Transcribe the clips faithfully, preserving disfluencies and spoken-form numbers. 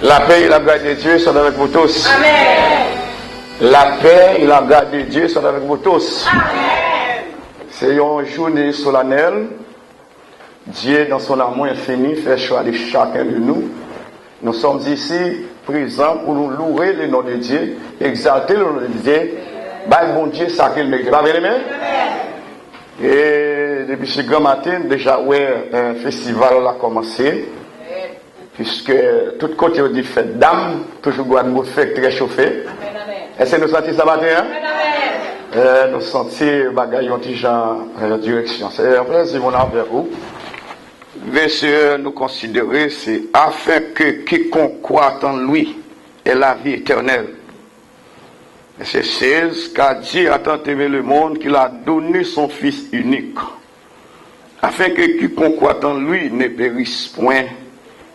La paix et la grâce de Dieu sont avec vous tous. Amen. La paix et la grâce de Dieu sont avec vous tous. Amen. Se yon jounen solanèl. Dieu, dans son amour infini, fait choix de chacun de nous. Nous sommes ici présents pour nous louer le nom de Dieu, exalter le nom de Dieu, bay Bondye sa ke l merite. Pa vre, men? E depi se gran maten, deja wè, euh, festival la kòmanse. Piske tout kote yo di fèt dam, toujou Gwadloup fèk trè chofe. Èske nou santi sa maten an? Eh, nou santi bagay yon ti jan, eh, direksyon. Se yon plezi pou nou avèk ou. Vèsè nou konsidere se afin que quiconque croit en lui ait la vie éternelle. Vèsè sèz, car Dieu a tant aimé le monde qu'il a donné son Fils unique, afin que quiconque croit en lui ne périsse point,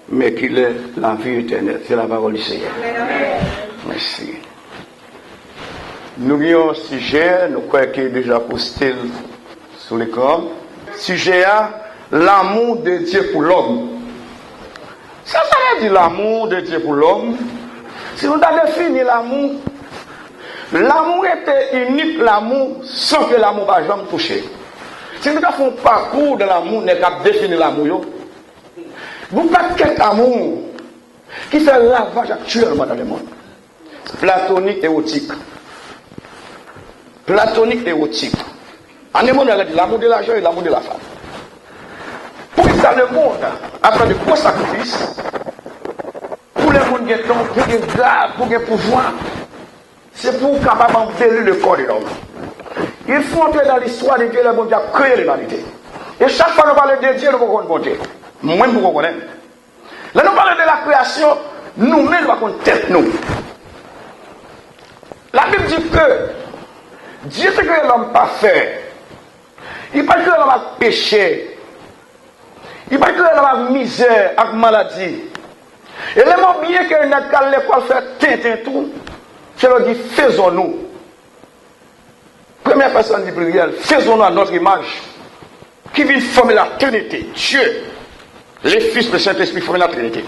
mais qu'il ait la vie éternelle. C'est la parole du Seigneur. Mèsi. Nou gen yon sijè, nou kwè ke deja poste l sou lekran. Sijè a, l'amour de Dieu pour l'homme. Sa sa vle di, l'amour de Dieu pour l'homme? Si nou ta defini lanmou, lanmou rete inik lanmou san ke lanmou pa janm touche. Si nou ta fè yon pakou de lanmou, nèg k ap defini lanmou yo, gon pakèt lanmou ki fè ravaj aktyèlman dans le monde. Platonik, ewotik. Platonik, ewotik. An de mo, nou ka di l'amour de l'argent et l'amour de la femme. Poukisa lemonn ap fè de gwo sakrifis pou lemonn gen don, pou gen grad, pou gen pouvwa? Se pou w kapab anbeli le corps de l'homme. Il faut entrer dans l'histoire de Dieu, lè Bondye ap kreye limanite. E chak fwa nou pale de Dye, nou poko konn Bondye. Mwen, m poko konnen. Lè nou pale de la kreyasyon, nou menm nou pa konn tèt nou. Labib di ke Dye te kreye lòm pafè. Li pa t kreye lòm ak peche. Li pa t kreye lòm ak mizè, ak maladi. E lè mwen byen ke nèg k al lekòl fè tenten tou, se lè yo di faisons-nous. Premyè pèsòn di pliryèl, faisons-nous à notre image, ki vin fòme la Trinité. Dye, le Fis, le Sentespri fòme la Trinite.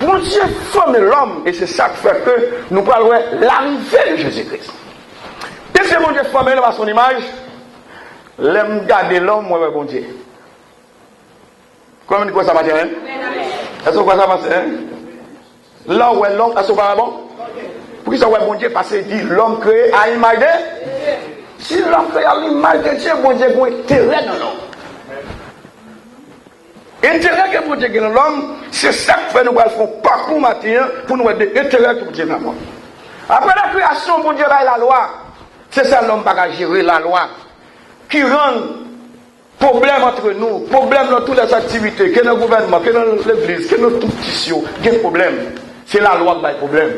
Bondye fòme lòm, e se sa k fè ke nou pral wè larive de Jezi Kris. Depi Bondye fòme lòm a son imaj, lè m gade lòm, mwen wè Bondye. Konbyen moun kwè sa maten an? Èske w kwè sa maten an? Lè w wè lòm, èske w pa wè bon? Poukisa w wè Bondye? Paske li di lòm kreye a imaj de. Si lòm kreye a limaj de Dye, Bondye gen enterè nan lòm. Enterè ke Bondye gen nan lòm, se sa k fè nou pral fè yon pakou maten an pou nou wè de enterè ke Bondye gen nan lòm. Apre la kreyasyon, Bondye bay lalwa. Se sa lòm pa ka jere, lalwa ki rann pwoblèm antre nou, pwoblèm nan tout lè aktivite, ke nan gouvènman, ke nan legliz, ke nan tout kis yo, gen pwoblèm. Se lalwa k bay pwoblèm.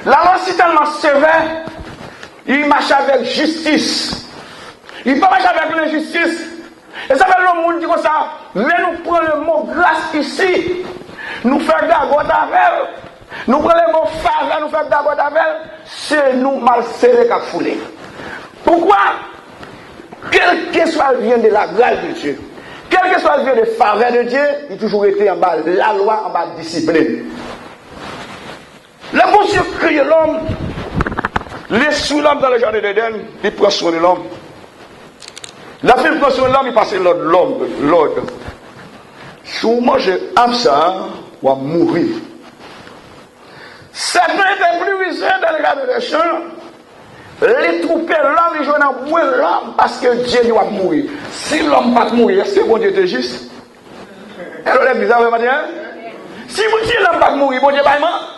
Lalwa si tèlman sevè, li mache avèk jistis. Li pa mache avèk lenjistis. E sa fè yon moun di konsa, men nou pran le mo gras isi, nou fè gagòt avè l, nou pran le mo favè, nou fè gagòt avè l, se nou mal sere k ap foule. Poukwa? Quel que soit le bien de la grâce de Dieu, quel que soit le bien de faveur de Dieu, li toujou rete anba lalwa, anba disiplin. Lè Bondye kreye lòm, li enstwi lòm nan le jardin d'Éden, li pran swen de lòm. Lè l fin pran swen lòm, li pase lòd, lòm, lòd. Si w manje ab sa a, w ap mouri. Sètan te pli wizen dan le jardin de Eden. Li twoupe lòm, li jwe nan bwen lòm, paske Dye di w ap mouri. Si lòm pa t mouri, èske Bondye te jis? Alò, legliz la, vre maten an? Si Bondye lòm pa t mouri, Bondye bay man-,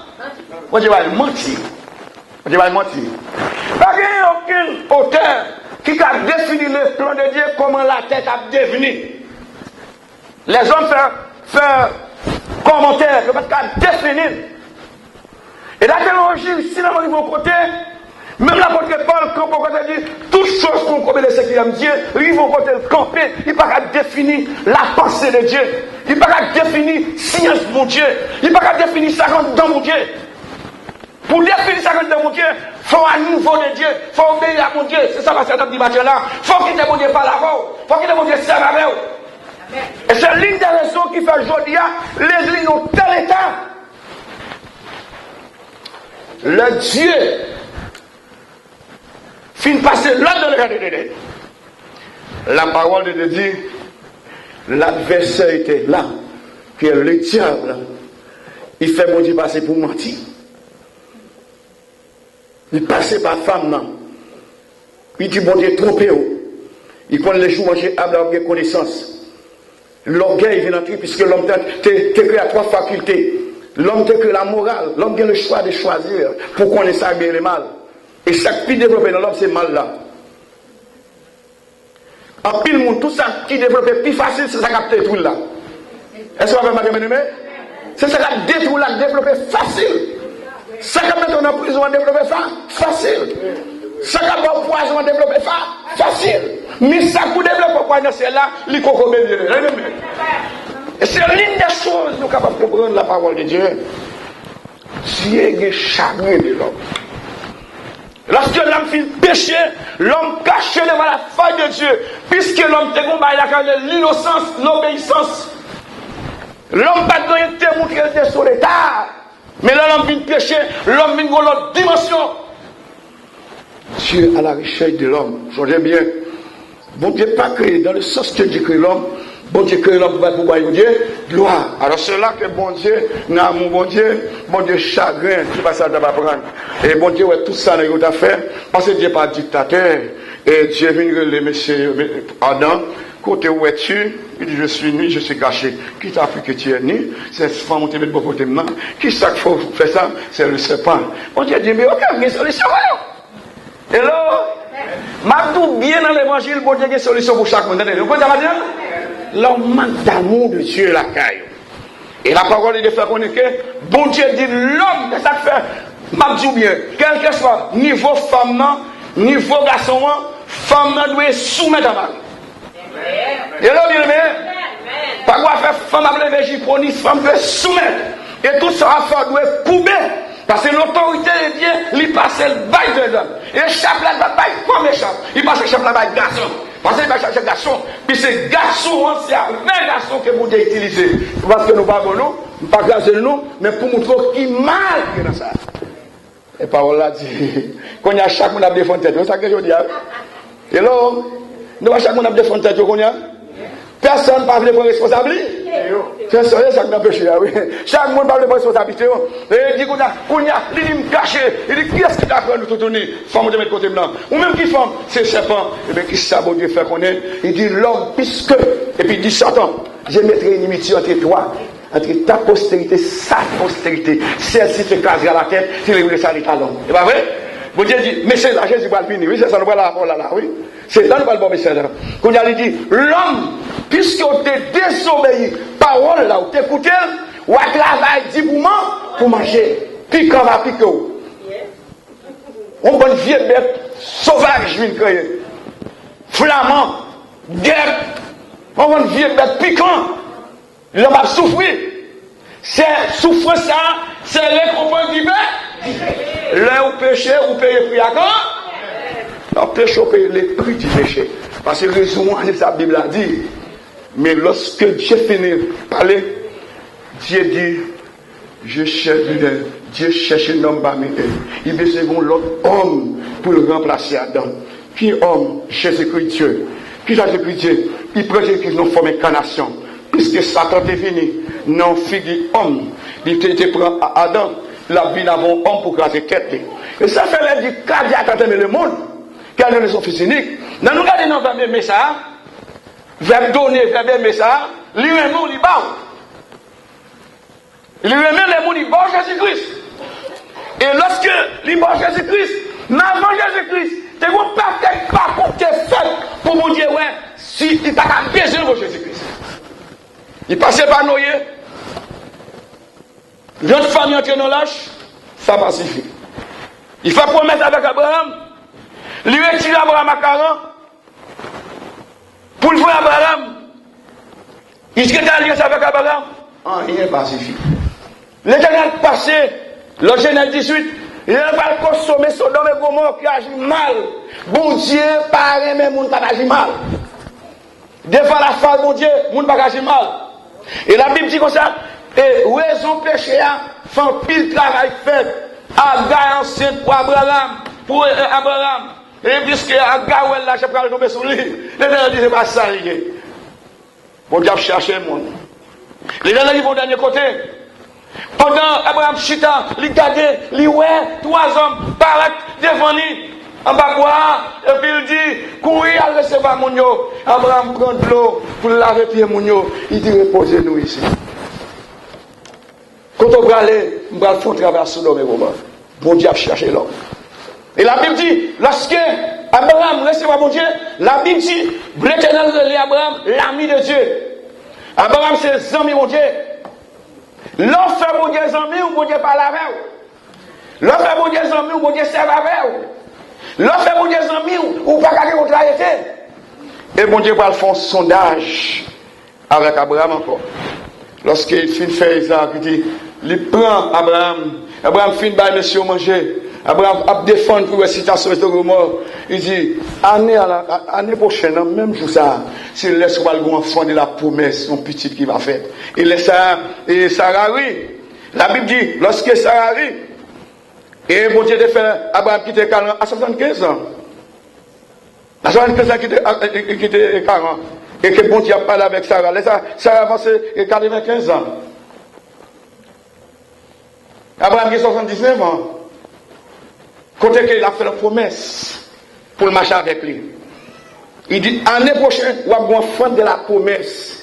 Bondye bay manti. Bondye bay manti. Pa gen okenn otè ki ka defini le plan de Dieu, kòman latè t ap devni. Lèzòm fè, fè kòmantè, yo pa t ka defini l. E la teyoloji, si nan rive yon kote, menm lapot Pòl kanpe yon kote, di, toutes choses sont au commun de ceux qui aiment Dieu, rive yon kote, l kanpe, li pa ka defini la pensée de Dieu, li pa ka defini syans Bondye, li pa ka defini sa k anndan Bondye. Pou defini sa k anndan Bondye, fò w a nivo de Dye, fò w obeyi a Bondye. Se sa pastè t ap di maten an la. Fò w kite Bondye pale avè w, fò w kite Bondye sèvi avè w. E se l'une des raisons ki fè jodi a, legliz nan tèl eta. Lè Dye fin pase lòd nan le jardin d'Éden, la parole de Dieu dit, l'adversaire était là, que le diable, li fè Bondye pase pou manti. Li pase pa fanm nan. Li di Bondye twonpe w. Li konn le jou manje ab la w ap gen konesans. Lògèy vin antre, piske lòm te, te, te kreye a twa fakilté. Lòm te kreye la moral. Lòm gen le choix de choisir pou konnen sa byen e mal. E sa k pi devlope nan lòm se mal la. Anpil moun, tout sa ki devlope pi fasil, se sa k ap detwi l la. Èske w ap fè m pa gen byeneme? Se sa k ap detwi w la k devlope fasil. Sa k ap mete w nan prizon an devlope fa, fasil. Sa k ap ba w pwazon an devlope fa, fasil. Men sa k pou devlope w pral nan syèl la, li poko byeneme. E se l'une des choses nou kapab konprann la parole de Dieu. Dye gen chagren de lòm. Lorsque l'homme fit péché, l'homme caché devant la face de Dieu, puisque l'homme te gon bagay la ka rele l'innocence, l'obéissance. Lòm pa t gen anyen ki te montre l te sou leta. Men lè lòm vin peche, lòm vin gon lòt dimansyon. Dieu à la recherche de l'homme. Sonje byen, Bondye pa kreye, dans le sens que Dieu crée l'homme, Bondye kreye lòm pou bay pou bay Bondye glwa. Alors cela que Bondye nan amou Bondye, Bondye chagren, se pa sa l t ap aprann. E Bondye wè tout sa nèg yo t ap fè, paske Dye pa diktatè. E Dye vin rele mesye yo, Adan, kote ou es-tu? Li di, je suis nu, je suis caché. Qui t'a appris que tu es nu? Se fanm ou te met bò kote m nan. Kisa k fè w fè sa? C'est le serpent. Bondye di, men oke, m gen solisyon pou nou. Hello? M ap di w byen nan levanjil, Bondye gen solisyon pou chak moun. Tande, nou konn sa m ap di la? Lòm mank damou de Dye lakay ou. E la parole de Dieu fè konnen ke Bondye di lòm, se sa k fè m ap di w byen, kèlkeswa nivo fanm nan, nivo gason an, fanm nan dwe soumèt a mari. Hello, byeneme. Pa gen afè fanm ap leve jipon, ni fanm dwe soumèt. E tout sa w ap fè, w dwe koube. Paske lotorite de Dye, li pase l bay de lòm. Echap la, li pa bay fanm echap. Li pase echap la bay gason. Paske li bay echap gason. Pi se gason an, se avè gason ke Bondye itilize. Paske nou pa bon, non. M pa kraze l, non. Men pou montre w ki mal ki gen nan sa. E pawòl la di, kounye a chak moun ap defann tèt yo. Sa k gen jodi a? Hello? Nou wè chak moun ap defann tèt yo kounye a? Pèsonn pa vle pran responsab li. Se sa, se sa k nan peche a, wi. Chak moun pa vle pran responsablite yo. E di kounye a, kounye a, li di m kache. Li di, kiyès ki ta pran nou toutouni? Fanm ou te met kote m nan. Ou menm ki fanm, se sèpan. Ebyen, kisa Bondye fè konnen? Li di, l'homme, puisque, epi di Satan, je mettrai inimitié entre toi, entre ta postérité, sa postérité. Celle-ci t'écrasera la tête, tu lui briseras les talons. E pa vre? Bondye di, mesye la, Jezi pral vini, wi, se sa nou pral la, la, la, wi. Se la nou pral ba w mesaj la. Kounye a li di, lòm, piske w te dezobeyi pawòl la, w te koute l, w a travay di pou man, pou manje. Pikan va pike w. Yon bann vye bèt sovaj vin kreye. Flaman, gèp, yon bann vye bèt pikan. Lòm ap soufri. Se soufrans sa, se rekonpans di pe. Lè ou peche, ou peye pri a kan? Lè w peche, ou peye le prix du péché. Paske rezon an, se sa Bib la di. Men lorsque Dieu finit parler, Dieu dit, je cherche, Dieu cherche un homme parmi eux. Li bezwen yon lòt òm pou l ranplase Adan. Ki òm? Jezikri Dye. Ki jan Jezikri Dye? Li pran Jezikri nan fòm enkanasyon. Piske Satan te vini nan figi òm, li te, te pran A-, Adan, l ap vin avè yon òm pou kraze tèt li. E sa fè lè di, kadi a tantan le moun, kè nou le son fis inik. Nan nou gade nan vèb eme sa a, vèb done, vèb eme sa a, li renmen w, li ba w. Li renmen lè moun li ba w Jezi Kris. E lòske li ba w Jezi Kris, men avan Jezi Kris, te gen yon pakèt pakou ki te fèt pou Bondye wè si li ta ka bezwen w Jezi Kris. Li pase pa Noye, lòt fanmi antre nan lach, sa pa sifi. Li fè pwomès avèk Abraram, li retire Abraram ak Aran, pou l voye Abraram, li te gen alyans avèk Abraram, anyen pa sifi. Letènèl pase, lòt Jenèz dizuit, Letènèl pral konsome Sodòm e Gomò ki aji mal. Bondye pa renmen moun k ap aji mal. Devan lafas Bondye, moun pa ka aji mal. E Labib di konsa, e rezon peche a fè anpil travay fèt. Agay ansent pou Abraram, pou, eh, Abraram. E piske Agay wè lach ap pral tonbe sou li, Letènèl di se pa sa li ye. Bondye ap chache moun. Letènèl rive yon dènye kote. Pandan Abraram chita, li gade, li wè twa zòm parèt devan li anba bwa a, epi l di, kouri al resevwa moun yo. Abraram pran dlo pou l lave pye moun yo. Li di, repoze nou isit. Kote w prale? M pral fè yon travay a Sodòm e Gomò. Bondye ap chache lòm. E Labib di, lòske Abraram resevwa Bondye, Labib di, Letènèl rele Abraram l'ami de Dieu. Abraram se zanmi Bondye. Lè w fè Bondye zanmi w, Bondye pale avè w. Lè w fè Bondye zanmi w, Bondye sèvi avè w. Lè w fè Bondye zanmi w, ou pa ka gen kontrarete. E Bondye pral fè yon sondaj avèk Abraram ankò. Lòske li fin fè Izarak, li di, li pran Abraram. Abraram fin bay mesye yo manje. Abraram ap defann pou wè sitasyon Sodòm e Gomò. Li di, ane a la, ane pwochèn nan, menm jou sa a, se lè sa pral gen yon enfant de la promesse, yon pitit ki va fèt. E lè sa a, e Sara ri. Labib di, lòske Sara ri, e Bondye te fè Abraram kite Karan a swasannkenz an. Nan swasann-kenz an kite, a, e, e, kite Karan. E ke Bondye ap pale avèk Sara. Lè sa, Sara avanse, e, katrevenkenz an. Abraram gen swasanndiznèf an. Kote ke l ap fè l pwomès pou l mache avèk li. Li di, ane pwochen, w ap gen yon enfant de la promesse.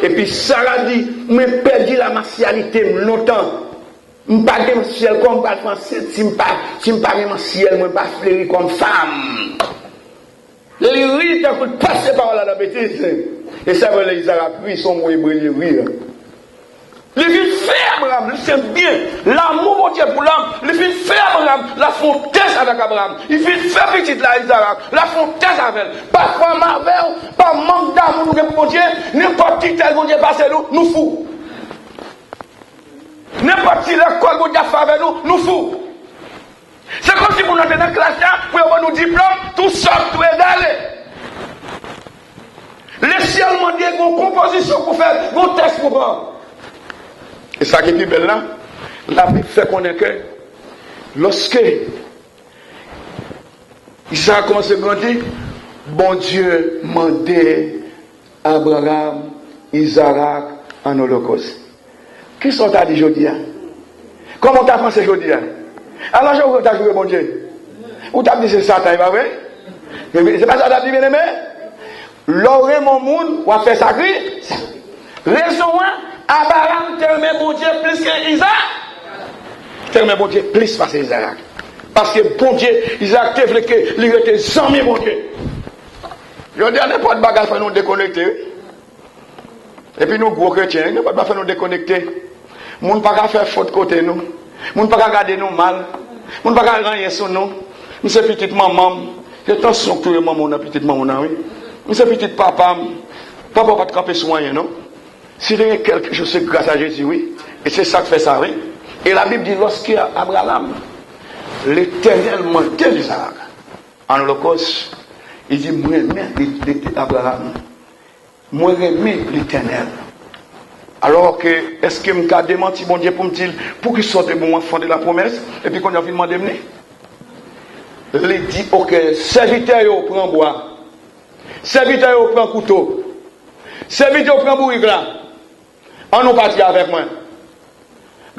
Epi Sara di, mwen pèdi lamasyalite m lontan. M pa gen mansyèl, kòman m pral fè ansent si m pa, si m pa gen mansyèl, mwen pa fleri kòm fanm. Li ri tankou l pase pawòl la nan betiz. E sa vre lè Izarak ri, se yon mo ebre li ri a. Li vin fè Abraram, li se byen. Lanmou Bondye pou lòm, li vin fè Abraram, l ap fè yon tès avèk Abraram. Li vin fè pitit la, Izarak, l ap fè yon tès avè l. Pafwa m avè w, pa mank damou nou gen pou Bondye, nenpòt ti tès Bondye pase nou, nou fou. Nenpòt ti lekòl Bondye ap fè avè nou, nou fou. Se kòmsi pou nou antre nan klas la, pou yo ban nou diplòm, tou sòt, tou egare. Lesyèl mande gen yon konpozisyon pou fè, gen yon tès pou pran. E sa ki pi bèl la, Labib fè konnen ke lòske Izarak kòmanse grandi, Bondye mande Abraram, Izarak, an olokòs. Kisa w ta di jodi a? Kòman w ta panse jodi a? Alò, jan w ta joure Bondye? Ou t ap di se Satan, e pa vre? Men, men, se pa sa w t ap di, byeneme? Lè w renmen yon moun, w ap fè sakri-, rezon an, Abraram te renmen Bondye plis ke Izarak. Te renmen Bondye plis pase Izarak. Paske Bondye, Izarak te vle ke li rete zanmi Bondye. Jodi a, nenpòt bagay fè nou dekonekte, wi. Epi nou gwo kretyen, wi, nenpòt bagay fè nou dekonekte. Moun pa ka fè fot kote nou. Moun pa ka gade nou mal. Moun pa ka ranyen sou nou. M se pitit manman m. Se tansyon k touye manman w nan pitit manman w nan, wi. M se pitit papa m. Papa w pa t kanpe sou anyen, non. Si te gen kèlke choz, se gras a Jezi, wi. E se sa k fè sa, wi. E Labib di, lòske Abraram, Letènèl mande Izarak an olokòs, li di, mwen renmen Abraram. Mwen renmen Letènèl. Alò ke, èske m ka demanti Bondye pou m di l, poukisa w te ban m enfant de la promesse, epi kounye a w vin mande m li? Li di, oke, sèvitè yo pran bwa, sèvitè yo pran kouto, sèvitè yo pran bourik la, ann nou pati avèk mwen.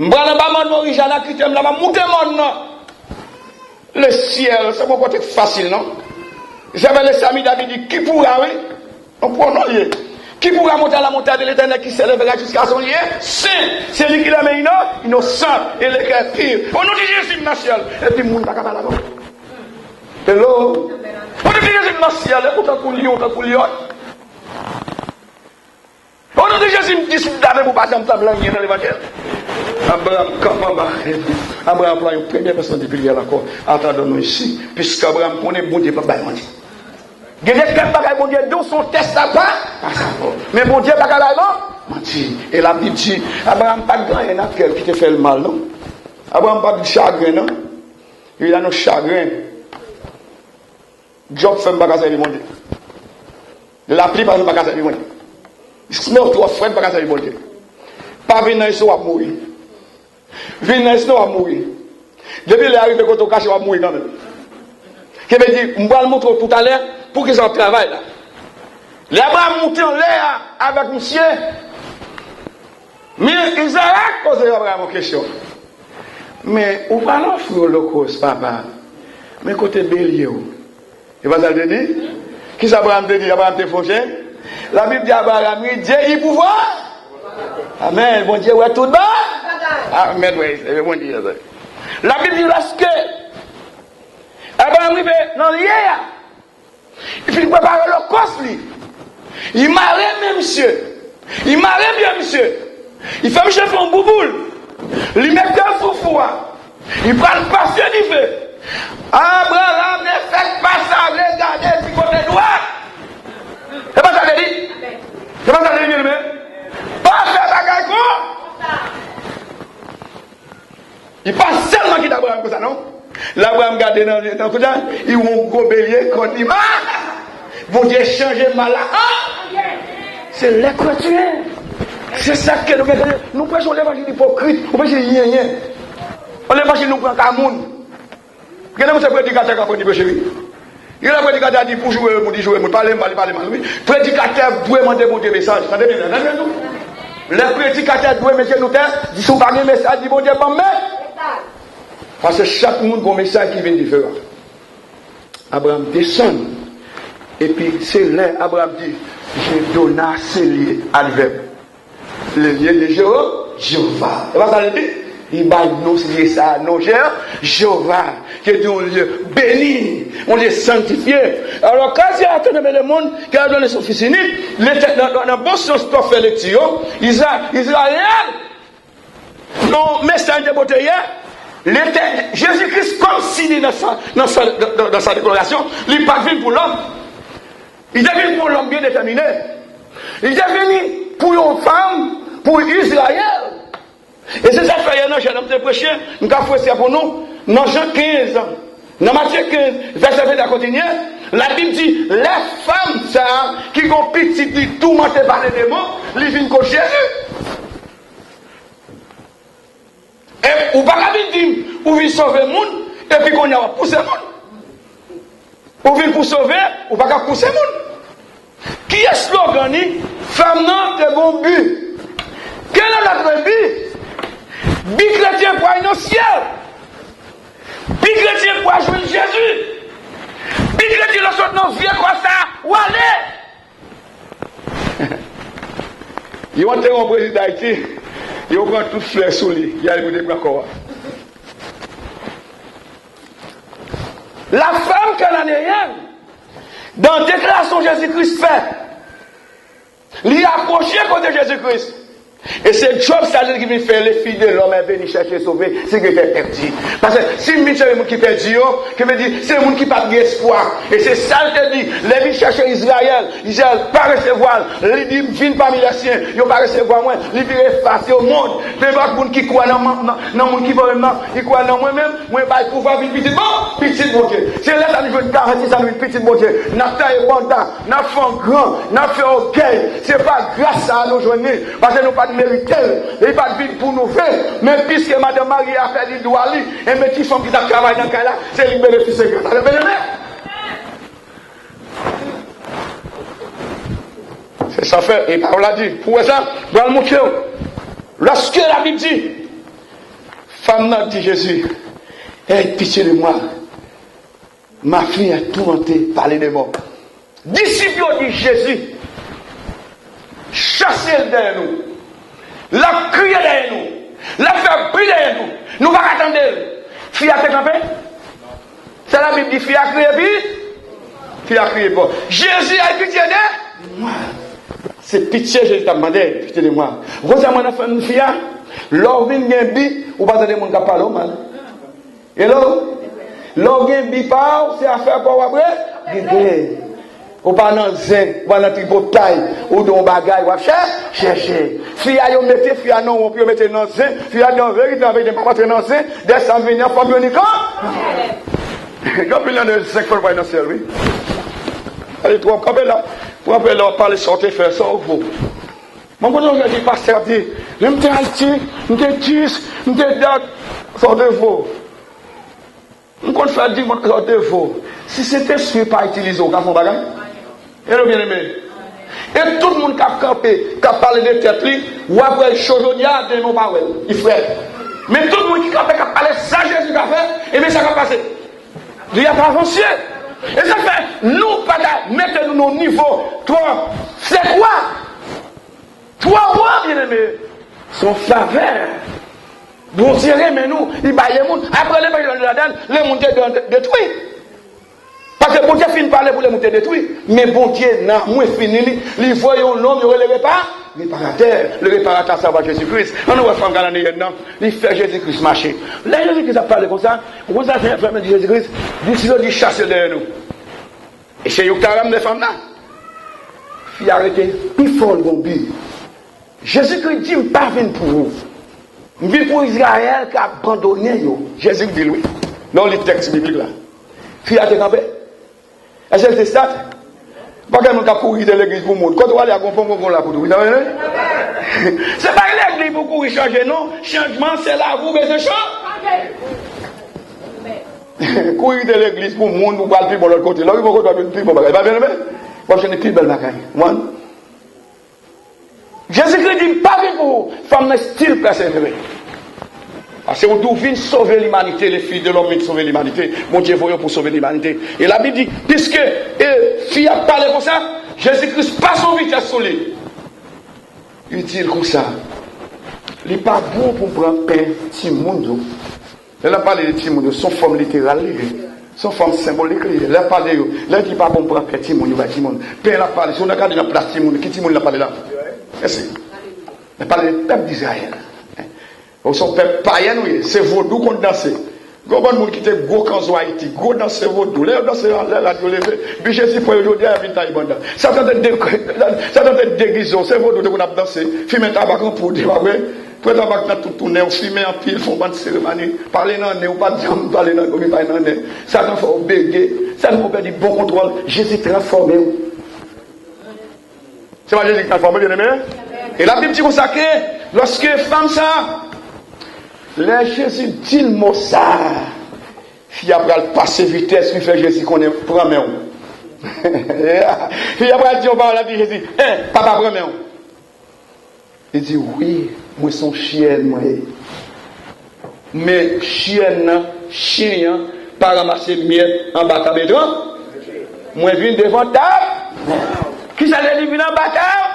M pral anba mòn Morijana, kite m la, m ap moute mòn nan. Lesyèl, se pa yon kote k fasil, non. Isabel Samida ki di, qui pourra, wi. Yon pwonon l ye. Qui pourra monter à la montagne de l'Éternel qui s'élèvera jusqu'à son lieu saint? Celui qui a les mains inno-, innocentes et le cœur pur. O non de Jezi m nan syèl. Epi moun pa ka pale avè w. Hello. O non de Jezi m nan syèl. Epi w tankou lyon, w tankou lyòn. O non de Jezi, m di sou dame pou pa janm tann anyen nan levanjil. Abraram kanpe anba. Abraram pran yon premye pèsonaj de pliryèl ankò. Attendons-nous ici, piske Abraram konnen Bondye p ap bay manti. Gen de kèk bagay Bondye di w, se yon tès l ap pa, pase avè w. Men Bondye pa ka bay non manti. E Labib di, Abraram pa t gen anyen nan kè l ki te fè l mal, non. Abraram pa t gen chagren, non. Li la nan chagren. Djòb fè m pa ka sèvi Bondye. Lapli pa fè m pa ka sèvi Bondye. Snow twò frèt pa ka sèvi Bondye. Pa vin nan Esno w ap mouri. Vin nan Esno w ap mouri. Depi lè a rive kote w kache, w ap mouri kanmenm. Ki vle di, m pral montre w toutalè poukisa w ap travay la. Lè Abraram monte anlè a avèk misye, men Izarak poze Abraram yon kesyon. Men ou pral ofri olokòs, papa. Men kote belye w? E pa sa l te di? Kisa Abraram te di? Abraram te fè yon jèn. Labib di Abraram ri Dye, i pouvwa. Amèn. Bondye wè tout bagay. Amèn, wè, se Bondye sa. Labib di lòske Abraram rive nan lye a, li fin prepare olokòs li. Li mare men misye. Li mare pye misye. Li fè misye fè yon bouboul. Li mete l sou fou a. Li pral pase dife. Abraram, efèk pa sa, regade di kote dwat. Se pa sa l te di? Se pa sa l te di, byeneme? Pa fè bagay kon. Li pa sèlman kite Abraram konsa, non. Lè Abraram gade nan, nan kote a, li wè yon gwo belye, kòn li mal. Bondye chanje mal la an. Se lè kretyen. Se sa ke nou gen. Nou preche yon levanjil ipokrit, yon levanjil yenyen. Yon levanjil nou pran ka moun. Gen de moun se predikatè k ap preche, wi. Gen lè predikatè a di pou joure moun, li joure moun. Pale m mal, li pale mal, wi. Predikatè dwe mande Bondye mesaj. Tande byen, tande byen tou. Lè predikatè dwe mete nou tè, di si w pa gen mesaj, di Bondye ban m men. Paske chak moun gon mesaj ki vin diferan. Abraram desann. Epi se lè Abraram di, je donna ce lieu, advèb. Le lieu de Jeho-, Jewova. E pa sa l di? Li bay non lye sa a, non Jewova, ki di yon lye beni, yon lye sanktifye. Alò, quand il a été nommé le monde, qu'il a donné son Fils unique, Letè-, nan, nan, nan bon sans, tò fè lekti yo, Izra-, Izrayèl, nan mesaj de pote yè, Letè-, Jezi Kris, kòmsi li nan sa, nan sa, nan, nan, nan sa deklarasyon, li pa t vin pou lòm. Li te vin pou yon lòm byen detèmine. Li te vini pou yon fanm, pou Izrayèl. E se sa k fè yè nan Jan, lè m te preche, m ka fwese pou nou, nan Jan kenz, nan Matye kenz, vèsè vennde a kontinye, Labib di, lè fanm sa a ki gon pitit li toumante pa ledemon, li vin kot Jezi. E ou pa ka vin di m, ou vin sove moun, epi kounye a w ap pouse moun. Ou vin pou sove, ou pa ka pouse moun. Ki eslogan li? Fanm nan te gon bi. Gen yon lòt bi? Bi kretyen pou al nan syèl. Bi kretyen pou al jwenn Jezi. Bi kretyen lè w sot nan vye kò sa a, w ale. Yo antere yon prezidan Ayiti, yo pran tout flè sou li, y al pou te pran kò a. La femme cananéenne, dans déclaration Jezi Kris fè, li apwoche kote Jezi Kris. E se djòb sa Jezi ki vin fè, le Fils de l'homme est venu chercher et sauver ce qui était perdu. Paske si m vin sove moun ki pèdi yo, ki vle di, se moun ki pa t gen espwa. E se sa l te di, lè vin chèche Izrayèl, Izrayèl pa resevwa l. Li di, m vin pami lèsyen, yo pa resevwa mwen. Li vire fas yo, mond. Nenpòt moun ki kwè nan, nan, nan moun ki pa menm nan, li kwè nan mwen menm, mwen bay pouvwa vin pitit bon, pitit Bondye. Se lè sa nou jwenn garanti sa nou vin pitit Bondye. N ap taye banda, n ap fè w gran, n ap fè ògèy. Se pa gras sa a nou jwenn li, paske nou pa t merite l. Li pa t vin pou nou vre. Men piske madanm Mari a pèdi dwa li, enben ti fanm ki t ap travay nan kay la, se li k benefisye gras la. Byeneme, se sa fè, e pawòl la di, pou wè sa, pral montre w. Lòske Labib di, fanm nan di Jezi, aie pitié de moi, ma fille est tourmentée par les démons. Disip yo di Jezi, chase l dèyè nou. L ap kriye dèyè nou. L ap fè bri dèyè nou. Nou pa ka tande l. Fi a te kanpe. Sa Labib di, fi a kriye pi, fi a kriye fò. Jezi, aie pitié de mwen. Se pitye Jezi t ap mande, pitié de mwen. Ou konn sa mwen nan fanmi fi a? Lè w vin gen bi, ou pa tande moun k ap pale w mal. Hello? Lè w gen bi pa w, se afè pa w w ap re-, regle. Ou pa nan zen, ou pa nan tripotay, ou gen yon bagay w ap chè-, chèche. Fi a yo mete, fi a nan wonp, yo mete nan zen, fi a di an verite, an verite, m p ap antre nan zen, dèsanm vini an, fò m yo ni kan. Gen anpil nan de zen k fè l pa nan syèl, wi. Ale twò, kanpe la, kanpe la, w ap pale sa w te fè, sa w vo. Mwen konnen yon di pastè ap di, lè m te Ayiti, m te dis, m te dat, sa w te vo. M konn fè di moun sa w te vo. Si Sentespri pa itilize w, w ka fè yon bagay? Hello, byeneme. E tout moun k ap kanpe, k ap pale de tèt li, w ap wè l cho jodi a, demen w pa wè l. Li frèt. Men tout moun ki kanpe, k ap pale sa Jezi ka fè, ebyen sa k ap pase. Li ap avanse. E sa fè, nou pa ta mete nou nan yon nivo twò fèkwa. Twò wo, byeneme. Se yon favè. Bondye renmen nou, li bay lemoun. Apre levanjil antre ladan l, lemoun te dwe detwi. Paske Bondye fin pale pou lemoun te detwi. Men Bondye nan mwen fini li, li voye yon nonm yo rele repa, reparatè. Le réparateur, sa va Jezi Kris. Ann wè fanm Kananeyèn nan, li fè Jezi Kris mache. Lè Jezi Kris ap pale konsa, ou konn sa fè, fè di Jezi Kris, disip yo di chase l dèyè nou. E se yo ki ta ramne fanm nan. Fi a rete pi fò, l gon bi. Jezikri di, "M pa vin pou ou. M vin pou Izrayèl k abandone yo." Jezi di l wi. Lè w li tèks biblik la, fi a te kanpe. Èske l te stat? Pa gen moun k ap kouri kite legliz pou moun. Kote w ale a, gon pon gon la pou tou. Wi, sa vre, wi. Se pa legliz pou kouri chanje non. Chanjman, se lavi w bezwen chanje. Kouri kite legliz pou moun, ou pral pi bon lòt kote. Lè w rive yon kote, w ap jwenn pi bon bagay. Pa vre, non? W ap jwenn pi bèl bagay. Ou konprann? Jezikri di, "M pa vin pou ou." Fanm nan still pèsevere. Paske ou di w vin sove limanite, le Fils de l'homme vin sove limanite. Bondye voye w pou sove limanite. E Labib di, piske e, fi a pale konsa, Jezikri pase yon vitès sou li. Li di l konsa, "Li pa bon pou m pran pen timoun yo." Lè l ap pale de timoun yo, se yon fòm literal li ye. Se yon fòm senbolik li ye. Lè l ap pale de yo, lè l di pa bon pran pen timoun yo bay timoun. Pen l ap pale, si w nan gade nan plas timoun, ki timoun l ap pale la? Mèsi. L ap pale de pèp Dizrayèl. Ou se yon pèp payèn ou ye. Se vodou konn danse. Gon bann moun ki te gwo kanzo Ayiti, gwo dansè vodou. Lè yo danse, lè rad yo leve, bi Jezi pran yo jodi a, y ap vin taye banda. Satan te de-, Satan te degize w, se vodou te konn ap danse, fimen tabak an poud, pa vre? Pran tabak nan tout tou nen w, fimen anpil, fè yon bann seremoni, pale nan nen w, pa t janm pale nan, oubyen pale nan nen. Satan fè w bege, Satan fè w pèdi bon kontwòl, Jezi transfòme w. Se pa Jezi ki transfòme w, byeneme? E Labib di konsa ke, lòske fanm sa, lè Jezi di l mo sa, fi a pral pase vitès, li fè Jezi konnen, "Pran men w." Fi a pral di yon pawòl, l ap di Jezi, "En, papa, pran men w." Li di, "Wi, mwen se yon chyèn, mwen ye. Men chyèn nan, chen an, pa ranmase myèt anba tab etranje. Mwen vin devan tab." Kisa l te di vin anba tab?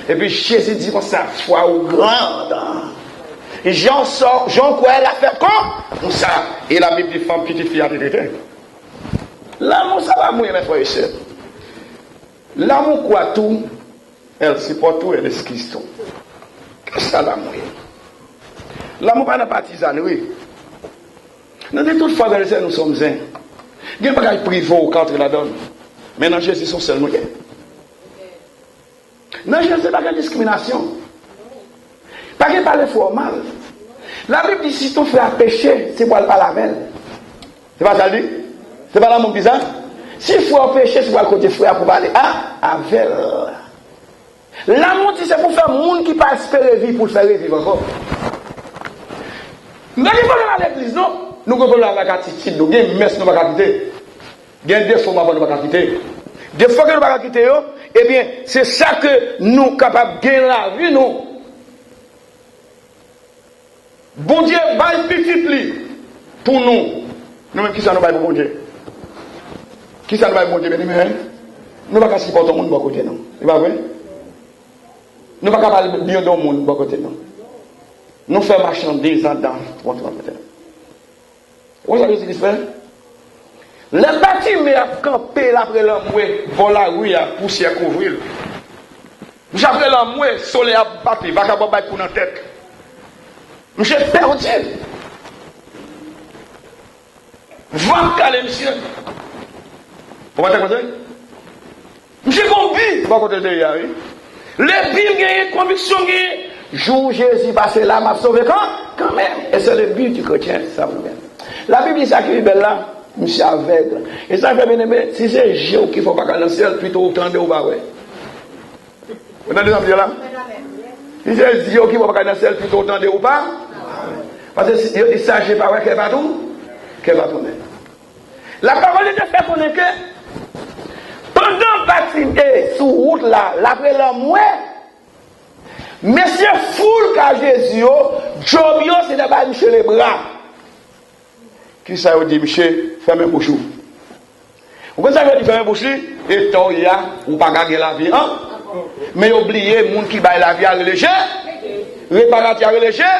Epi Jezi di konsa, "Fwa ou grand. Jan w sò, jan w kwè l ap fèt kon, konsa." E Labib di fanm pitit fi a te trete. L'amour, ça va mourir, mes frères et sœurs. L'amour croit tout, elle supporte tout, elle excuse tout. Kisa lanmou ye? Lanmou pa nan patizanri. Nou di tout fwa, frè e sè, nou sòm zen. Gen bagay prive w ka antre ladan l. Men nan Jezi, se yon sèl nou ye. Nan Jezi, pa gen diskriminasyon. Pa gen pale fòmal. Labib di, si ton frè a peche, se pou w al pale avè l. Se pa sa l di? Se pa lanmou ki di sa? Si frè w peche, se pou w al kote frè a pou pale a, avè l. Lanmou di se pou fè moun ki pa espere viv pou l fè reviv ankò. Nou pa gen pwoblèm ak legliz, non. Nou gen pwoblèm avèk atitid nou, gen mès nou pa ka kite. Gen defo m aprann nou pa ka kite. Defo ke nou pa ka kite yo, ebyen, se sa ke nou kapab gen lavi nou. Bondye bay pitit li pou nou. Nou menm, kisa nou bay pou Bondye? Kisa nou bay Bondye, byeneme? Nou pa ka sipòte yon moun bò kote nou. Se pa vre? Nou pa ka pale byen de yon moun bò kote nou. Nou fè machandiz andan kont nou. Ou konn sa Jezi Kris fè? Lè Batime ap kanpe l ap rele anmwe bò lari a, pousyè kouvri l. Misye ap rele anmwe, solèy ap bat li, vakabon bay kou nan tèt. Misye pèdi. Van ap kale misye. Ou pa tande kòmantè? Misye gon bi bò kote l te ye a, wi. Le bi m genyen, konviksyon m genyen. Jou Jezi pase la, m ap sove kan, kanmenm. E se le bi di kretyen, sa mwen menm. Labib di sa ki pi bèl la, misye avèg. E sa fè, byeneme, si se je w ki fè w pa ka al nan syèl, pito w tande ou pa wè. Ou tande sa m di la? Si se zye w ki fè w pa ka al nan syèl, pito w tande ou pa. Paske si, yo di sa je pa wè, kè pa tou. Kè pa tounen. Lapawòl de Dye fè konnen ke pandan Batimye sou wout la, l ap rele anmwe, mesye foul ka Jezi yo, djòb yo, se ta bay misye lebra. Kisa yo di misye? Fèmen bouch ou. Ou konn sa yo di fèmen bouch li? E tò w ye a, ou pa ka gen lavi an. Men yo bliye moun ki bay lavi a rele Je, reparatè a rele Je,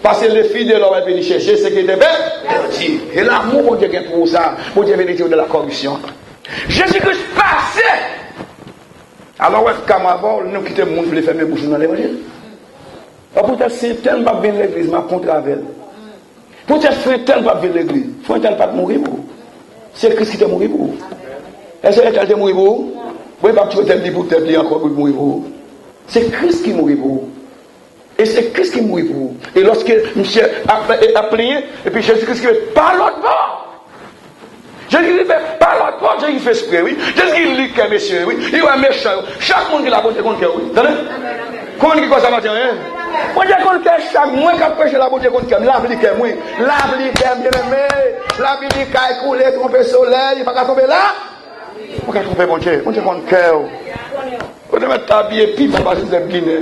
paske le Fils de l'homme est venu chercher ce qui était perdu. E lanmou Bondye gen pou ou sa, Bondye vin retire w de la corruption. Jezi Kris pase. Alò, wè, kòm avè w, nou kite moun vle fèmen bouch nou nan levanjil. An poutèt si entèl p ap vin legliz, m ap kontre avè l. Poutèt frè entèl p ap vin legliz. Frè entèl pa t mouri pou ou. Se Kris ki te mouri pou ou. Èske entèl te mouri pou ou? Bon, e p ap tou entèl di pou tèt li ankò pou l mouri pou ou. Se Kris ki mouri pou ou. E se Kris ki mouri pou ou. E lòske misye ap, e, ap plenyen, epi Jezi Kris ki met pa lòt bò. Jezi rive pa lòt bò, Jezi fè espre, wi. Jezi li kè mesye, wi. Li wè mechan yo. Chak moun ki la, Bondye konn kè w, wi. Tande? Konn ki kòz sa maten an? Bondye konn kè chak mwen k ap preche la, Bondye konn kè m. L ap li kè m, wi. L ap li kè m, byeneme. L ap li kay koule, twonpe solèy, li pa ka twonpe la. Ou ka twonpe Bondye. Bondye konn kè w. Ou te mèt ta abiye pi mal pase zèb Ginè.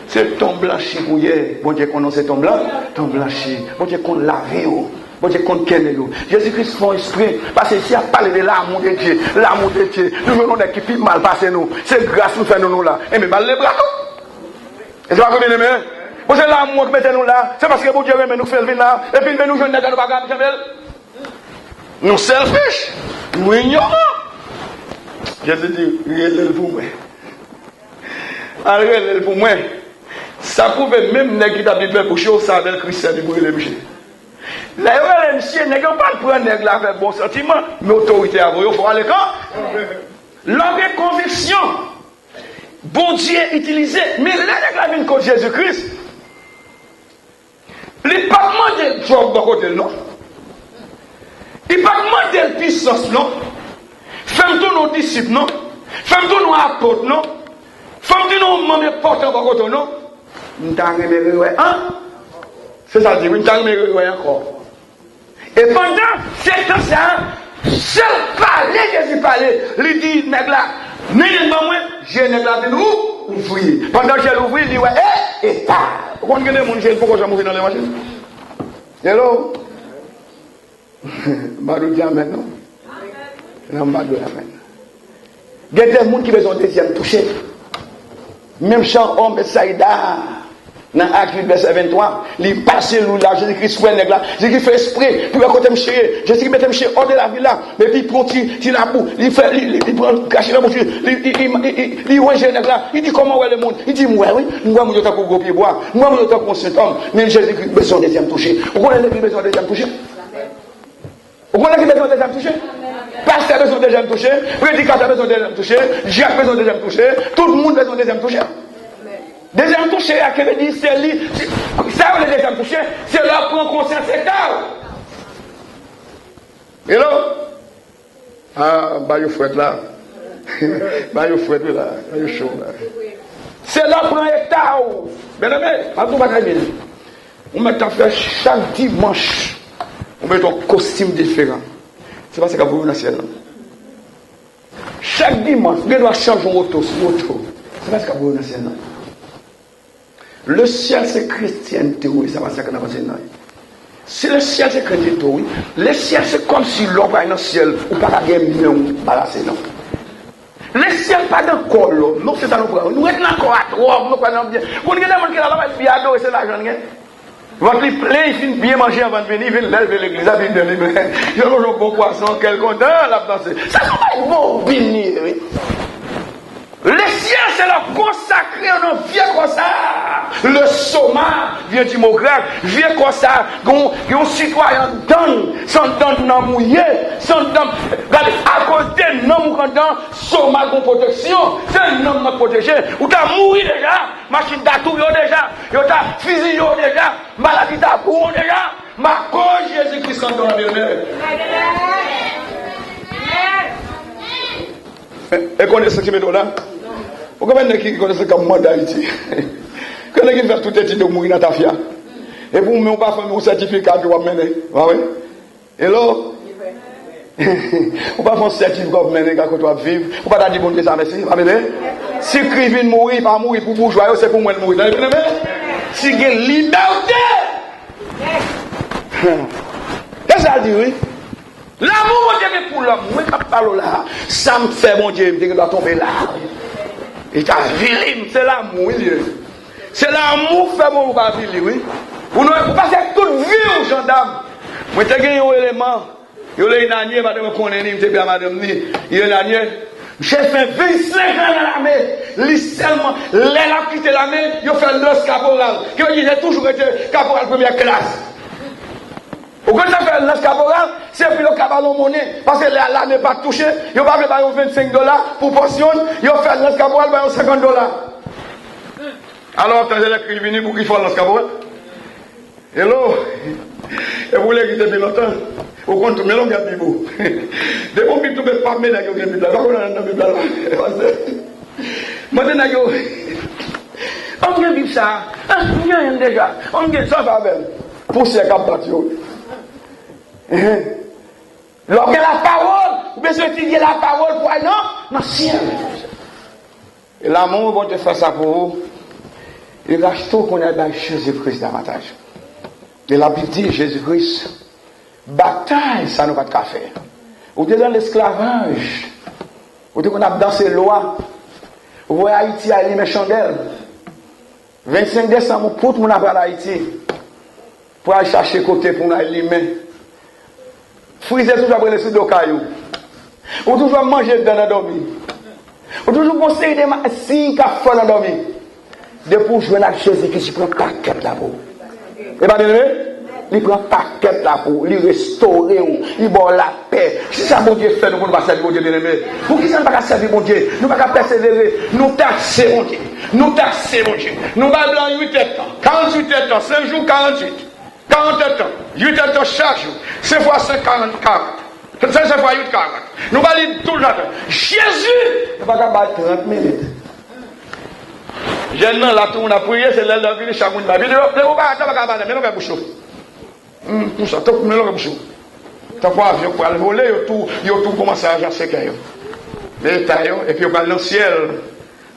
Se ton blanchi pou ye. Bondye konnen se ton blan, ton blanchi. Bondye konn lavi w. Bondye konn kè nèg yo. Jezi Kris fè yon espre. Paske si y ap pale de l'amour de Dieu, l'amour de Dieu, nou jwenn yon nèg ki pi mal pase nou. Se gras nou fè nou, nou la. Enben, ba l lebra tou. E se pa vre, byeneme? Bon, se lanmou an k mete nou la. Se paske Bondye renmen nou k fè l vin la. Epi, men nou jwenn nèg la, nou pa ka janbe l. Nou selfish, nou inyoran. Jezi di, rele l pou mwen. Al rele l pou mwen. Sa pwouve menm nèg ki t ap di pèp ou cho, sa avè l Kris sèvi pou rele misye. Lè yo rele misye, nèg yo pa t pran nèg la avèk bon santiman, men otorite a voye w fò w ale kan. Lè w gen konviksyon, Bondye itilize, men lè nèg la vin kot Jezi Kris, Li pa t mande l djòb bò kote l, non. Li pa t mande l pisans, non. Fè m tounen yon disip, non. Fè m tounen yon apot, non. Fè m tounen yon manm enpòtan bò kote w, non. M ta renmen rewè an. Se sa l di, wi, m ta renmen rewè ankò. E pandan se tan sa a, sèl pale Jezi pale, li di nèg la, mennen l ban mwen, je nèg la vin ou-, ouvri. Pandan je l ouvri, li wè, e, e ta. Ou konn gen de moun je l poko janm ouvri nan levanjil? Hello? M pa dwe di amèn, non? Non, m pa dwe amèn. Gen de moun ki bezwen yon dezyèm touche. Menm jan òm Betsayida a, nan Ak uit, vèsè venntwa, li pase lwil la, Jezi Kris wè nèg la, Jezi Kris fè espre pou wè kote misye ye. Jezi Kris mete misye hors de la ville la, epi li pran ti, ti labou, li fè, li, li, li pran, krache nan bouch li, li, li, li, li, li, li wenje nèg la, li di, kòman w wè lemonn? Li di, m wè, wi, m wè moun yo tankou gwo pyebwa, m wè moun yo tankou yon sentòm, men Jezi Kris bezwen yon dezyèm touche. Ou konnen legliz bezwen yon dezyèm touche? Ou konnen ki bezwen dezyèm touche? Pastè bezwen dezyèm touche, predikatè bezwen dezyèm touche, dyak bezwen dezyèm touche, tout moun bezwen dezyèm touche. Dezyèm touche a, ki vle di se li, se, sa yo rele dezyèm touche, se lè w pran konsyans eta w. Hello? Ah, ba yo frèt la. Ba yo frèt wi la, ba yo cho la. Se lè w pran eta w. Byeneme, m ap di w bagay byen. Ou mèt ap fè chak dimanch, ou mete yon kostim diferan. Se pa sa k ap voye w nan syèl, non. Chak dimanch, ou gen dwa chanje yon woto sou woto. Se pa sa k ap voye w nan syèl, non. Le syèl se kretyènte w, sa pa sa k ap pase, non. Si le syèl se kretyènte w, wi. Le syèl se kòmsi lè w pral nan syèl, ou pa ka gen men w barase, non. Lesyèl pa nan kò lòm, non, se sa nou pran. Nou ret nan kò a twòp, nou kwè nan byen. Konn gen de moun ki la, l ap al byen adore, se lajan l gen. Vant li plen, li fin byen manje anvan l vini, vin lè l vin legliz, epi l vin li plen. Yo lonje yon bon pwason, kè l kontan, l ap danse. Sa se yon bagay bobin li ye, wi. Lesyèl se lè w konsakre w nan vye kò sa a. Le soma vient du mot grec, vye kò sa a, gen yon, gen yon sitwayen anndan l, se anndan nanm ou ye, se anndan, gade, akoz de nanm ou anndan, Soma gon pwoteksyon, se nanm nan k pwoteje. Ou ta mouri deja, machin ta touye w deja, yo ta fiziye w deja, maladi ta pran w deja, men akoz Jezi Kris anndan w, byeneme. E, e konesans ki mete w la? Ou konprann nèg ki konesans k ap mande Ayiti? Konnen ki fè tout etid yo mouri nan tafya. E pou ou menm ou pa fè yon sètifika ke w ap mennen, pa vre? Hello? Ou pa fè yon sètifika w mennen ka kote w ap viv. Ou pa ta di Bondye sa mèsi. Amèn. Si Kri vin mouri, pa mouri pou boujwa yo, se pou mwen l mouri. Tande, byeneme? Si gen libète. Se sa l di, wi. Lanmou Bondye gen pou lòm. Mwen k ap pale w la. Sa m fè Bondye, m te gen dwa tonbe la. Li t avili m. Se lanmou, wi, li ye. Se lanmou k fè Bondye avili, wi. Ou, nou, ou pase tout vi w jandam. Mwen te gen yon eleman. Yo rele Enanye, madanm mwen konnen li, m te byen a madanm li. Enanye, misye fè vennsenk an nan lame. Li sèlman, lè l ap kite lame, yo fè l lans kaporal. Ki vle di, li toujou rete kaporal premyè klas. Ou konn sa fè l lans kaporal? Se pou yo ka ba l yon monnen. Paske lè lame pa t touche, yo pa vle ba yo vennsenk dola pou pansyon l, yo fè l lans kaporal, ba yo senkant dola. Alò, w ap tann se lè Kri vini pou Kri fè w lans kaporal? Hello. E pou legliz depi lontan. Ou konn tou, men longè Bib ou. Depi yon Bib tonbe, pa men nèg yo gen Bib la. Pa konn nan Bib la, la. Pastè. Mande nèg yo. An gen Bib sa. An gen yon deja. An gen sa avè l. Pousyè k ap bat yo. Lè w gen lapawòl, ou bezwen etidye lapawòl pou al nan, nan syèl. E lanmou Bondye fè sa pou ou, li rachte w kounye a bay Jezi Kris davantaj. E Labib di, Jezi Kris, batay sa nou pa t ka fè. Ou te nan lesklavaj, ou te konn ap danse lwa, ou wè Ayiti a limen chandèl. Vennsenk desanm, ou tout moun ap al Ayiti pou al chache kote pou nou al limen. Frizè toujou ap rele sou do kay ou. Ou toujou ap manje dedan nan dòmi. Ou toujou gon seri de ma- siy k ap fè w nan dòmi. Depi w jwenn ak Jezi Kris, li pran pakèt la pou ou. E pa byeneme? Li pran pakèt la pou ou. Li restore w. Li ba w lapè. Si sa Bondye fè nou pou nou pa sèvi Bondye, byeneme, poukisa nou pa ka sèvi Bondye? Nou pa ka pèsevere. Nou takse Bondye. Nou takse Bondye. Nou bay blan uit èdtan, karanntuit èdtan, senk jou, karanntuit. Karant èdtan, uit èdtan chak jou. Senk fwa senk, karant, karant. Senk, senk fwa uit, karant. Nou ba li tout lajan. Jezi! Nou pa ka bay trant minit. Jèn nan la, tout moun ap priye, se lè l vini, chak moun bay. Vini, lè ou pa atann, pa ka bay, men longè bouch ou. Hmm, konsa, tankou men longè bouch ou. Tankou avyon k pral vole, yo tou, yo tou kòmanse ajan sekè yo. Leta yo, epi yo pral nan syèl.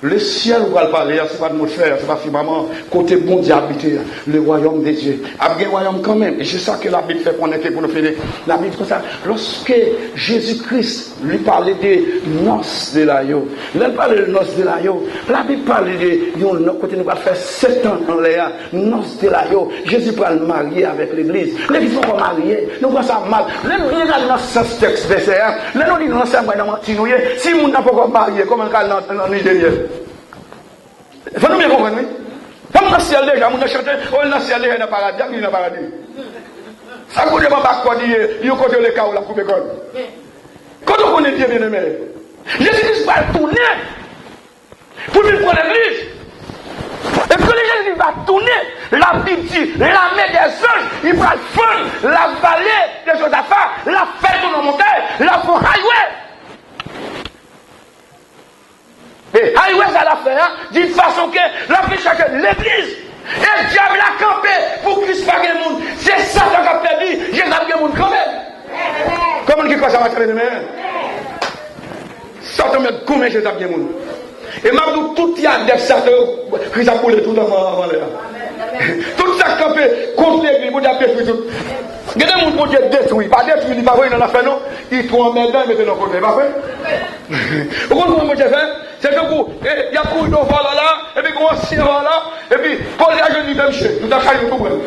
Le syèl ou pral pale a, se pa atmosfè, se pa fimaman, kote Bondye abite a, le royaume de Dieu. Ap gen wayòm kanmenm, e se sa ke Labib fè konnen ke pou nou fini. Labib di konsa, lòske Jezi Kris, li pale de nòs de layo, lè l pale de nòs de layo, Labib pale de yon nò-, kote nou pral fè sèt an anlè a, nòs de layo, Jezi pral marye avèk legliz. Legliz poko marye. Nou pran sa mal. Lè nou byen gade nan sans tèks vèsè a, lè nou li nou nan sèmwen nan manti nou ye. Si moun nan poko marye, kòman l ka al nan, nan nich de myèl? Fò nou byen konprann, wi. Kòm nan syèl deja, moun nan chante, o, l nan syèl deja, l nan paradi, ak li nan paradi. Sa k kote anba kòd li ye, yon kote yo le kawo l ap koupe kòd. Kote w konnen l ye, byeneme? Jezi Kris pral tounen. Pou l vin pran legliz. E ke lè Jezi va tounen, Labib di, lame dèzanj, li pral fann lavale de Jozafa, l ap fè l tounen yon montay, l ap fè yon highway. E highway sa l ap fè a, di fason ke l ap vin chache legliz. E dyab la kanpe pou Kris pa gen moun. Se Satan k ap fè di Jezi ap gen moun kanmenm. Konbyen moun ki kwè sa maten, byeneme? Satan mèt goumen Jezi ap gen moun. E m ap di w, tout ti adèk Satan yo, Kris ap boule tout anvan, anvan lè a. Tout sa k kanpe kont legliz, Bondye ap detwi tout. Gen de moun Bondye detwi, pa detwi, li pa voye nan lanfè non. Li tou anmèdan, li mete nan kote, pa vre? Ou konn kòman Bondye fè? Se tankou, e, y ap kouri de yon vòlò la, epi gen yon ansyen vòlò, epi pòlis la jwenn li, fè misye, nou ta kay nou tou pran.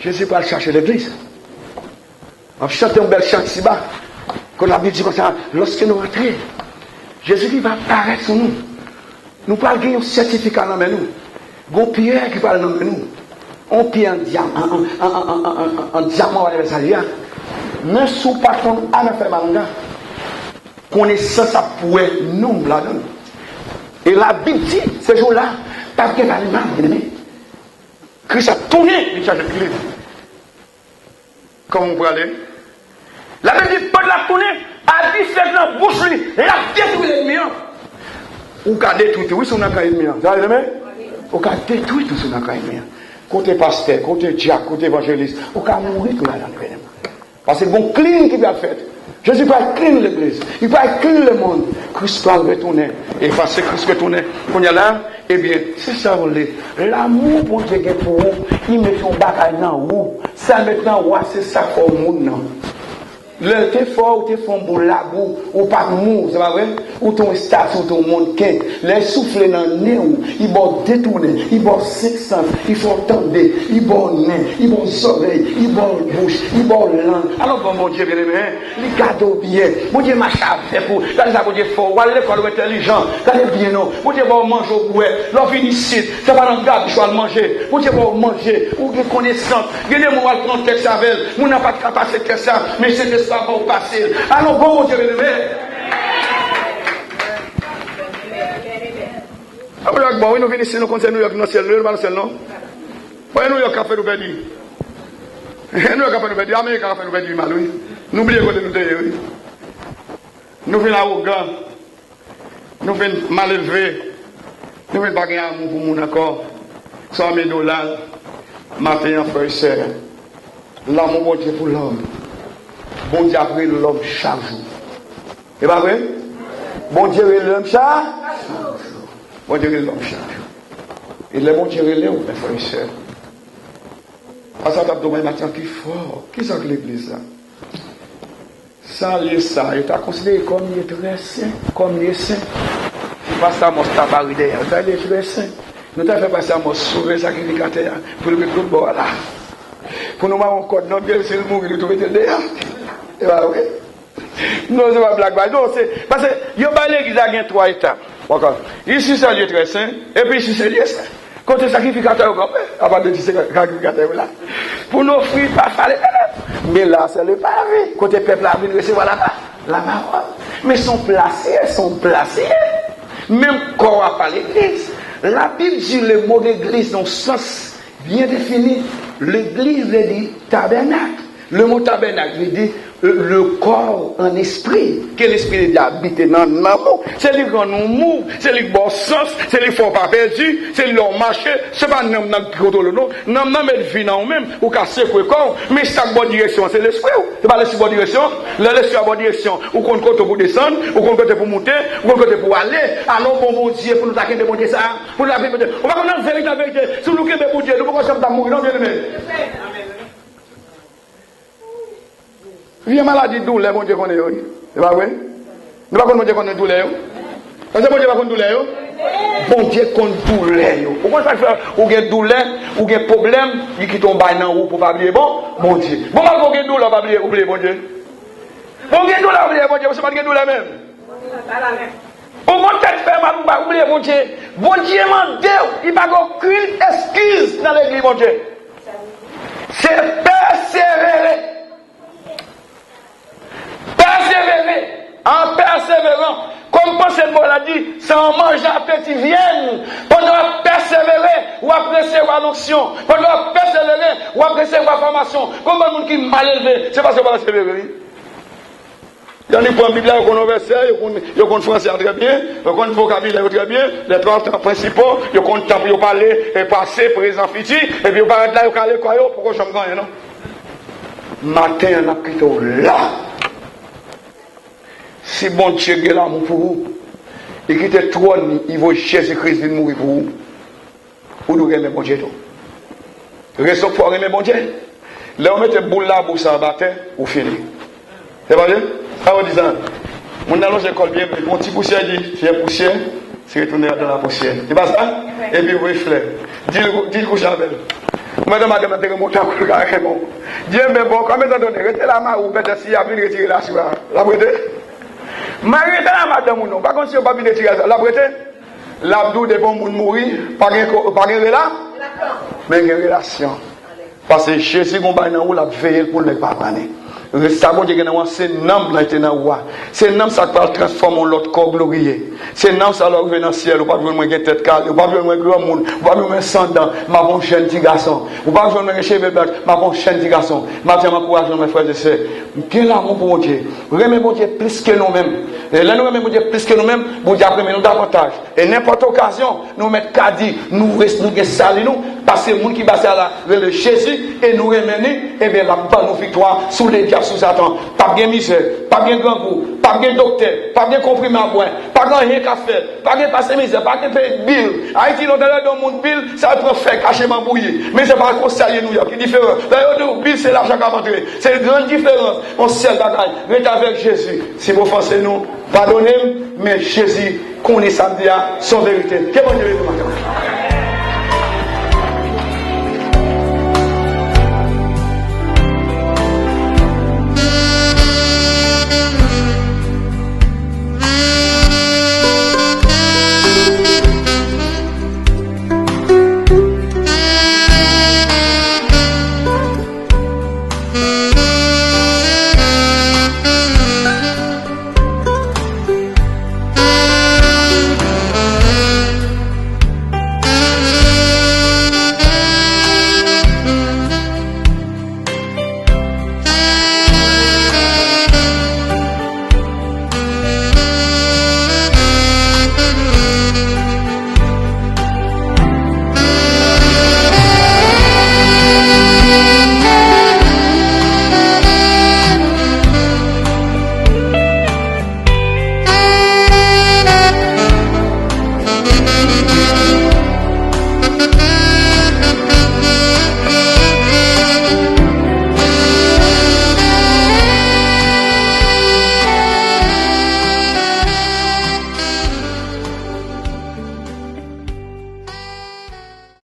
Jezi pral chache legliz. M ap chante yon bèl chan siba. Kote Labib di konsa, lòske nou rantre, Jezi li va parèt sou nou. Nou pral gen yon sètifika nan men nou. Gon pyè ki pral nan men nou. On pyè an dyaman, an, an, an dyaman, whatever sa ye a. Men si w pa konn afè malanga, konesans ap pwouwe non w ladan l. E Labib di, se jou la, p ap gen pale mal, byeneme. Kris ap tounen, li chache legliz. Kòman w prale? Labib di, pandan l ap tounen, a dife k nan bouch li, l ap detwi lènmi an. Ou ka detwi tou, wi, si w nan kan ènmi an. Sa vle di, men? Ou ka detwi tou si w nan kan ènmi an. Kote pastè, kote dyak, kote evanjelis, ou ka mouri tou ladan li menm. Paske gon clean ki pral fèt. Jezi pral clean legliz. Li pral clean lemonn. Kris pral retounen. E paske Kris retounen, kounye a la, ebyen, se sa w vle. Lanmou Bondye gen pou ou, li met yon bagay nan ou. Sa l met nan ou a, se sa k fè w moun nan. Lè l te fè w, ou te fè yon boul labou, ou pa t mou, se pa vre? Ou te yon estati, ou te yon mannken. Lè l soufle nan nen w, li ba w detounen, li ba w senk sans, li fè w tande, li ba w nen, li ba w zòrèy, li ba w bouch, li ba w lang. Alò, bon, Bondye byeneme, li gade w byen. Bondye mache avèk ou. Gade sa Bondye fè w. W al lekòl, ou entèlijan. Gade byen, non. Bondye ba w manje, w bwè. Lè w vin isit, se pa nan gabiche w al manje. Bondye ba w manje. Ou gen konesans. Gen de moun w al pran tèks avè l. Moun nan pa t ka pase tèks la, men Sentespri a ba w pase l. Alò, bon Bondye byeneme. Allahu Akbar, wi, nou vin isit, nou konn se Nouyòk nan syèl, nou pa nan syèl, non. Bon, e Nouyòk k ap fè nou pèdi. E Nouyòk k ap fè nou pèdi, Amerik k ap fè nou pèdi mal, wi. Nou bliye kote nou te ye, wi. Nou vin awogan. Nou vin malelve. Nou vin pa gen amou pou moun ankò. Sa men dola maten an, frè e sè. Lanmou Bondye pou lòm. Bondye ap rele lòm chak jou. E pa vre? Bondye rele lòm chak jou. Bondye rele lòm chak jou. E lè Bondye rele w, men frè e sè, pastè a t ap di w maten an pi fò. Kisa k legliz la? Sa lye sa, yo ta konsidere kòm lye trè sen, kòm lye sen. Si pastè Amos ta pare dèyè, yo ta lye trè sen. Nou ta fè pastè Amos sove sakrifikatè a, pou l ret lòt bò a la. Pou nou mare yon kòd nan pye l, si l mouri, nou tou mete l deyò. E pa vre? Non, se pa blag bay. Non, se, paske yo bay legliz la gen twa etap. Ankò, isi se lye trè sen, epi isi se lye sen. Kote sakrifikatè yo kanpe, apa de di se sakrifikatè yo la. Pou n ofri paske Letènèl. Men la, se le pave. Kote pèp la vin resevwa la pa, la pawòl. Men se yon plas, se yon plas. Menm kò a pa legliz. Labib di le mo legliz nan sans byen defini. Legliz vle di tabènak. Le mo tabènak vle di le corps en esprit, ke lespri de Dye abite nan nanm ou. Se li rann ou mou, se li ba w sans, se li fè w pa pèdi, se li lè w mache, se pa nanm nan ki kontwole w non. Nanm nan met vi nan ou menm, ou ka sekwe kò w, men sa k ba w direksyon an se lespri w. Se pa lespri ba w direksyon. Lè lespri a ba w direksyon, ou konn kote w pou desann, ou konn kote pou moute, ou konn kote pou ale. Alò bon Bondye pou nou ta kenbe Bondye sa, pou nou ta kenbe Bondye. Ou pa konn nan verite, nan verite, si nou kenbe Bondye, nou poko janm ta mouri non, byeneme. Vye maladi, doulè, Bondye konnen yo, wi. Se pa vre? Nou pa konn Bondye konnen doulè yo? Èske Bondye pa konn doulè yo? Bondye konn doulè yo. Ou konn sa k fè ou gen doulè, ou gen pwoblèm, li kite yon bay nan ou pou w pa bliye bon Bondye. Bon, malgre w gen doulè, w pa bliye, ou bliye Bondye. Bon, w gen doulè, ou bliye Bondye, ou se pa t gen doulè menm. Ou gon tèt fè mal, ou pa, ou bliye Bondye. Bondye mande w, li pa gen okenn eskiz nan legliz Bondye. Se pèsevere. Pèsevere. An pèseveran. Kòm panse mo la di, c'est en mangeant que tu viennes. Pandan w ap pèsevere, w ap resevwa lonksyon. Pandan w ap pèsevere, w ap resevwa fòmasyon. Konbyen moun ki malelve, se paske w pa pèsevere, wi. Yo annik pran Bib la, yo konn yon vèsè, yo konn, yo konn franse a trè byen, yo konn vokabilè yo trè byen, les trois temps principaux, yo konn tan pou yo pale, e, pase, prezan, fiti, epi yo parèt la, yo kale kò yo, poko janm gen anyen non. Maten an, n ap kite w la. Si Bondye gen lanmou pou ou, li kite twòn li, li voye Jezi Kris vin mouri pou ou. Ou dwe renmen Bondye tou. Rezon k fè w renmen Bondye, lè yo mete boul labou sa anba tè, ou fini. Se pa vre? Sa yo di sa. Moun nan lonje kò l byen, yon ti pousyè, di, fè pousyè, se retounen dans la poussière. Se pa sa? Epi voye flè. Di l, di l kouche avè l. Ou mèt madanm nan te renmen w tankou l ka renmen w. Di, enben, bon, kòm etan done, rete la, mari w, pètèt si y ap vin retire l aswè a, l ap rete? Mari, rete la, madanm ou non. Pa konn si yo p ap vin retire l, l ap rete? L ap di w depi yon moun mouri, pa gen ko-, pa gen rela-, men gen relasyon. Paske Jezi gon bay nan ou, l ap veye l pou l nèk pa pran li. Sa Bondye gen nan ou an, se nanm lan ki te nan ou a. Se nanm sa k pral transfòme yon lòt kò gloriye. Se nanm sa lè w rive nan syèl, ou p ap jwenn mwen gen tèt kale, ou p ap jwenn mwen granmoun, ou p ap jwenn mwen san dan, m ap yon jèn ti gason. Ou p ap jwenn mwen gen cheve blanch, m ap yon jèn ti gason. M ap di, m ankouraje nou, mes frères et sœurs. Gen lanmou pou Bondye. Renmen Bondye plis ke nou menm. E lè nou renmen Bondye plis ke nou menm, Bondye ap renmen nou davantaj. E nenpòt okazyon, nou mèt ka di, nou res-, nou gen sali nou, paske moun ki ba sali la rele Jezi, e nou renmen li, ebyen, l ap ban nou viktwa sou ledyab, sou Satan. P ap gen mizè, p ap gen grangou, p ap gen doktè, p ap gen konprime a bwè, p ap gen anyen k ap fèt, p ap gen pase mizè, p ap gen peye bil. Ayiti, lè w tande yon moun bil, sa l pran fè kache manbouye. Men se pa konsa l ye Nouyòk, ki diferan. Lè yo di w bil, se lajan k ap antre. Se yon gran diferans. Yon sèl bagay, rete avèk Jezi. Si m ofanse nou, padone m, men Jezi konnen sa m di a, se yon verite. Ke Bondye beni nou maten.